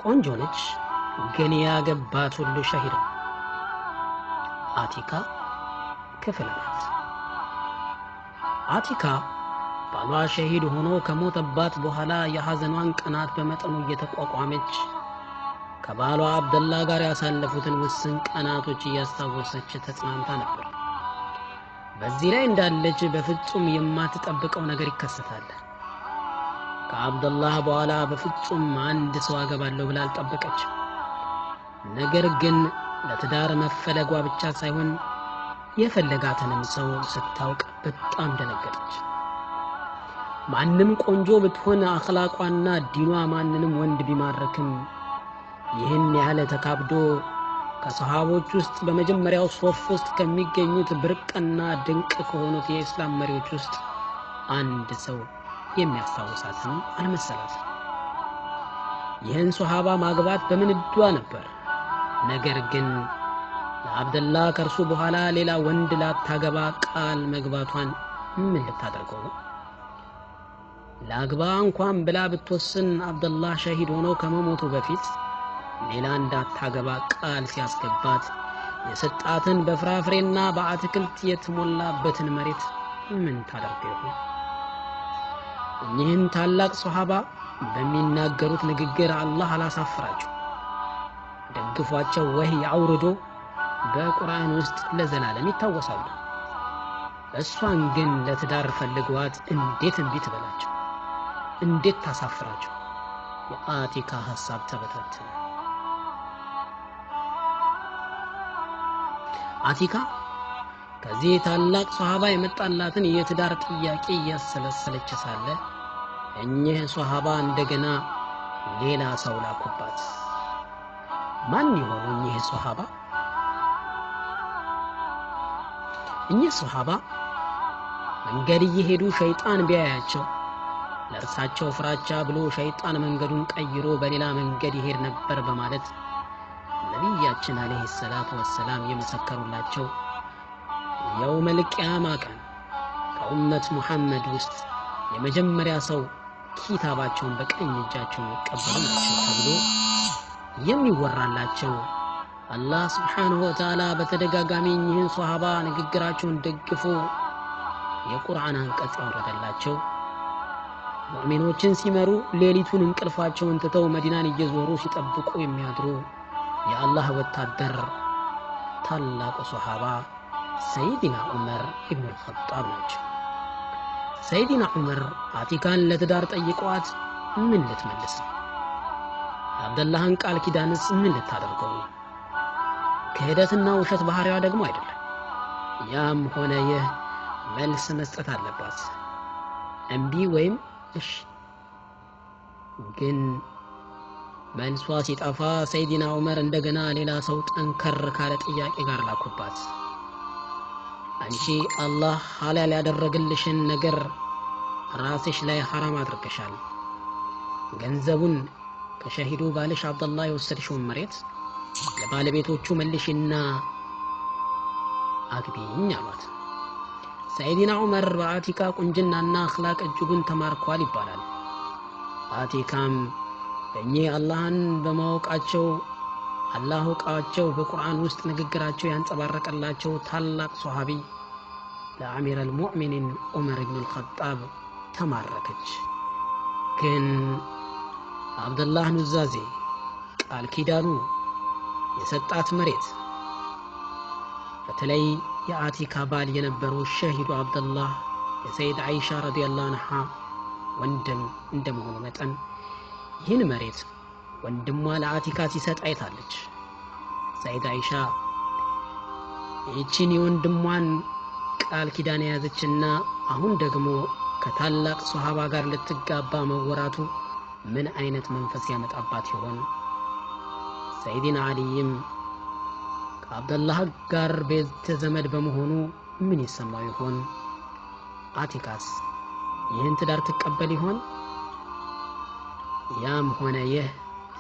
ቆንጆ ነች፣ ግን ያገባት ሁሉ ሸሂድ ነው። አቲካ ክፍል 4። አቲካ ባሏ ሸሂድ ሆኖ ከሞተባት በኋላ የሐዘኗን ቀናት በመጠኑ እየተቋቋመች ከባሏ አብደላ ጋር ያሳለፉትን ውስን ቀናቶች እያስታወሰች ተጽናንታ ነበር። በዚህ ላይ እንዳለች በፍጹም የማትጠብቀው ነገር ይከሰታል። ከአብደላህ በኋላ በፍጹም አንድ ሰው አገባለሁ ብላ አልጠበቀች። ነገር ግን ለትዳር መፈለጓ ብቻ ሳይሆን የፈለጋትንም ሰው ስታውቅ በጣም ደነገጠች። ማንም ቆንጆ ብትሆን አኽላቋና ዲኗ ማንንም ወንድ ቢማርክም ይህን ያህል ተካብዶ ከሰሃቦች ውስጥ በመጀመሪያው ሶፍ ውስጥ ከሚገኙት ብርቅና ድንቅ ከሆኑት የኢስላም መሪዎች ውስጥ አንድ ሰው የሚያስታውሳትም አልመሰላትም። ይህን ሶሃባ ማግባት በምን እድሏ ነበር? ነገር ግን ለአብደላ ከእርሱ በኋላ ሌላ ወንድ ላታገባ ቃል መግባቷን ምን ልታደርገው ነው? ላግባ እንኳን ብላ ብትወስን አብደላህ ሸሂድ ሆኖ ከመሞቱ በፊት ሌላ እንዳታገባ ቃል ሲያስገባት የሰጣትን በፍራፍሬና በአትክልት የተሞላበትን መሬት ምን ታደርገው ይሆን? እኚህን ታላቅ ሶሃባ በሚናገሩት ንግግር አላህ አላሳፍራቸው፣ ደግፏቸው ወህይ አውርዶ በቁርአን ውስጥ ለዘላለም ይታወሳሉ። እሷን ግን ለትዳር ፈልጓት እንዴት እምቢ ትበላቸው? እንዴት ታሳፍራቸው? የአቲካ ሐሳብ ተበታተነ። አቲካ ከዚህ ታላቅ ሶሃባ የመጣላትን የትዳር ጥያቄ እያሰለሰለች ሳለ እኚህ ሶሃባ እንደገና ሌላ ሰው ላኩባት። ማን ይሆኑ እኚህ ሶሃባ? እኚህ ሶሃባ መንገድ እየሄዱ ሸይጣን ቢያያቸው ለእርሳቸው ፍራቻ ብሎ ሸይጣን መንገዱን ቀይሮ በሌላ መንገድ ይሄድ ነበር በማለት ነቢያችን አለይሂ ሰላቱ ወሰላም የመሰከሩላቸው የውመል ቂያማ ቀን ከኡመት ሙሐመድ ውስጥ የመጀመሪያ ሰው ኪታባቸውን በቀኝ እጃቸው የሚቀበሉ ናቸው ተብሎ የሚወራላቸው አላህ ስብሓንሁ ወተዓላ በተደጋጋሚ እኚህን ሶሃባ ንግግራቸውን ደግፎ የቁርአን አንቀጽ ያወረደላቸው ሙእሚኖችን ሲመሩ ሌሊቱን እንቅልፋቸውን ትተው መዲናን እየዞሩ ሲጠብቁ የሚያድሩ የአላህ ወታደር ታላቁ ሶሃባ ሰይዲና ዑመር ኢብኑል ኸጣብ ናቸው። ሰይዲና ዑመር አቲካን ለትዳር ጠይቀዋት ምን ልትመልስ ነው? የአብደላህን ቃል ኪዳንስ ምን ልታደርገው ነው? ክህደትና ውሸት ባህሪዋ ደግሞ አይደለም። ያም ሆነ ይህ መልስ መስጠት አለባት፣ እምቢ ወይም እሺ። ግን መልሷ ሲጠፋ ሰይዲና ዑመር እንደገና ሌላ ሰው ጠንከር ካለ ጥያቄ ጋር ላኩባት። አንቺ አላህ ሐላል ያደረግልሽን ነገር ራስሽ ላይ ሐራም አድርገሻል። ገንዘቡን ከሸሂዱ ባልሽ አብደላህ የወሰድሽውን መሬት ለባለቤቶቹ መልሽና አግቢኝ አሏት። ሰይዲና ዑመር በአቲካ ቁንጅናና አኽላቅ እጅጉን ተማርኳል ይባላል። አቲካም በእኚህ አላህን በማወቃቸው አላህ አውቃቸው በቁርአን ውስጥ ንግግራቸው ያንጸባረቀላቸው ታላቅ ሶሃቢ ለአሚር አልሙእሚኒን ዑመር ኢብኑል ኸጣብ ተማረከች። ግን አብደላህ ኑዛዜ፣ ቃል ኪዳኑ፣ የሰጣት መሬት በተለይ የአቲካ ባል የነበረው ሸሂዱ አብደላህ የሰይድ አይሻ ረዲየላሁ አንሃ ወንድም እንደመሆኑ መጠን ይህን መሬት ወንድሟ ለአቲካ ሲሰጥ አይታለች። ሰይድ አይሻ ይህችን የወንድሟን ቃል ኪዳን የያዘችና አሁን ደግሞ ከታላቅ ሶሃባ ጋር ልትጋባ መወራቱ ምን አይነት መንፈስ ያመጣባት ይሆን? ሰይዲና አልይም ከአብደላህ ጋር ቤተ ዘመድ በመሆኑ ምን ይሰማው ይሆን? አቲካስ ይህን ትዳር ትቀበል ይሆን? ያም ሆነ ይህ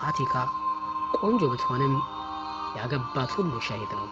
አቲካ ቆንጆ ብትሆንም ያገባት ሁሉ ሸሂድ ነው።